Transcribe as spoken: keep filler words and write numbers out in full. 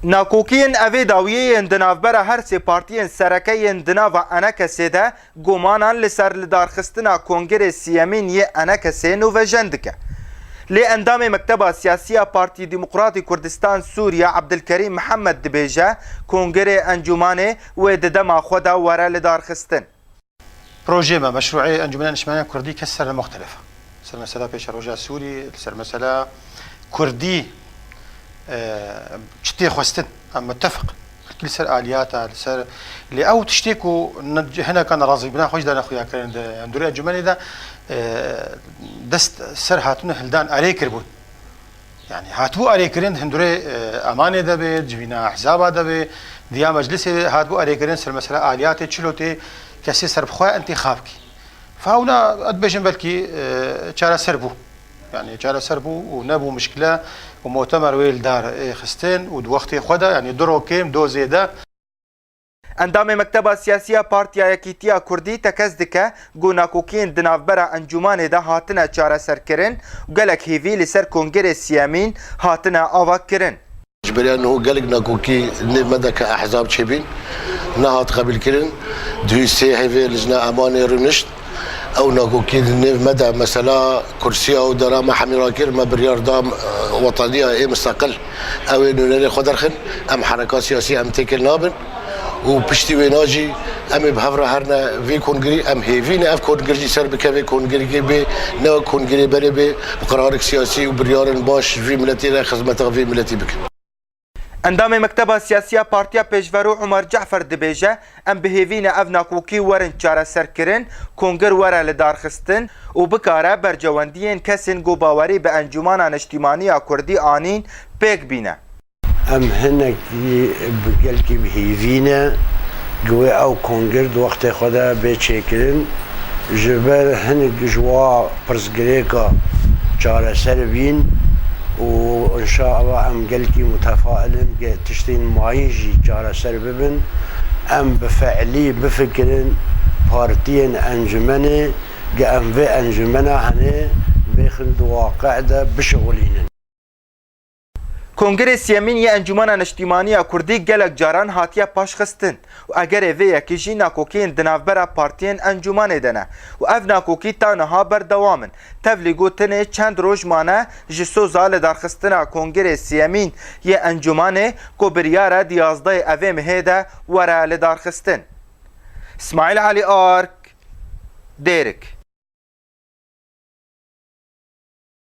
Nakokiyên evê dawiyê yên di navbera her sê partiyên sereke yên di nava ENKSê de gumanan li ser lidarxistina Kongrê Siyemîn yê ENKSê nûvejen dike. Lê endamê Mekteba Siyasî ya Partî Demokratî Kurdistan Sûriye Ebdilkerîm Mihemed dibêje, Kongrê Encûmanê wê di dema xwe de were lidarxistin. Projê me, meşrûê Encûmena Niştimanî ya Kurdî kes ser muxtelif. Ser mesela pêşeroja Sûrî, ser mesela Kurdî, e, çi tê xwestin, em mutefiq. Belkî li ser aliyata, li ser, lê ew tiştê ku ne-, hineka nerazîbûna xwe jî dane xuya kirin di hundirê encûmenê de, e, dest ser hatûne hildan erê kiribûn. Yani hatibû erêkirin di hundirê, e, emanê de be, civîna ehzaba de be, diya meclisê hatibû erêkirin ser mesela aliyatê çilo tê kesê serbixwe entîxab kî. Fa wina ez dibêjim belkî, e, çareser bû. Yani çareser bû û nebû mişkile û mutemer wê li dar ê xistin û di wextê xwe de, yani du rokêm, do zêde. Endamê Mekteba Siyasî ya Partiya Yekîtiya Kurdî tekez dike ku nakokiyên di navbera encûmanê de hatine çareserkirin û gelek hêvî li ser Kongrê Siyemîn hatine avakirin. Ji beriya niho gelek nakokî nêv me de ke ehzab çêbîn nehat qebîlkirin. Duhî sê hêvê Lijna Emanê rûnişt. Ew nakokî di nêv me de mesela kursiya û dera me hemî rakir, me biryar da, e, wetaniya ê misteqil ew ê nûnerê xwe derxin. Em hereka siyasî em têkil nabin û piştî wêna jî em ê bi hev re herne vê kongirî. Em hêvî ne ev kongir jî ser bike vê kongirî bê, ne kongirê berê bê, bi qerarik siyasî û biryarên baş ji vî miletî re xizmeta vî miletî bikin. Endamê Mekteba Siyasî ya Partiya Pêşverû Umer Cafer dibêje, em bi hêvî ne ev nakokî werin çareserkirin, kongir were lidarxistin û bikare bercewendiyên kesên ku bawerî bi Encûmana Niştîmanî ya Kurdî anîn pêk bîne. Em hinekî bi gelkî bi hêvî ne ku wê ew kongir di wextê xwe de bê çêkirin. Ji ber hinek ji wa pirsgirêka çareser bîn û înşaalla em gelkî mutefail in ku tiştên mayîn jî çareser bibin. Em bi fe'lî bifikirin, partiyên encûmenê ku em vê encûmena henê bêxin di waqe de bişixulînin. Kongrê Siyemîn yê Encûmena Niştîmanî ya Kurdî gelek caran hatiye paşxistin û egerê vê yekê jî nakokiyên di navbera partiyên encûmanê de ne û ev nakokî ta niha berdewam in. Tevlî gotinê çend roj mane ji soza lidarxistina Kongrê Siyemîn yê encûmanê ku biryar e di yazdehê evê mehê de were lidarxistin. Smaîl Elî Ark, Dêrik.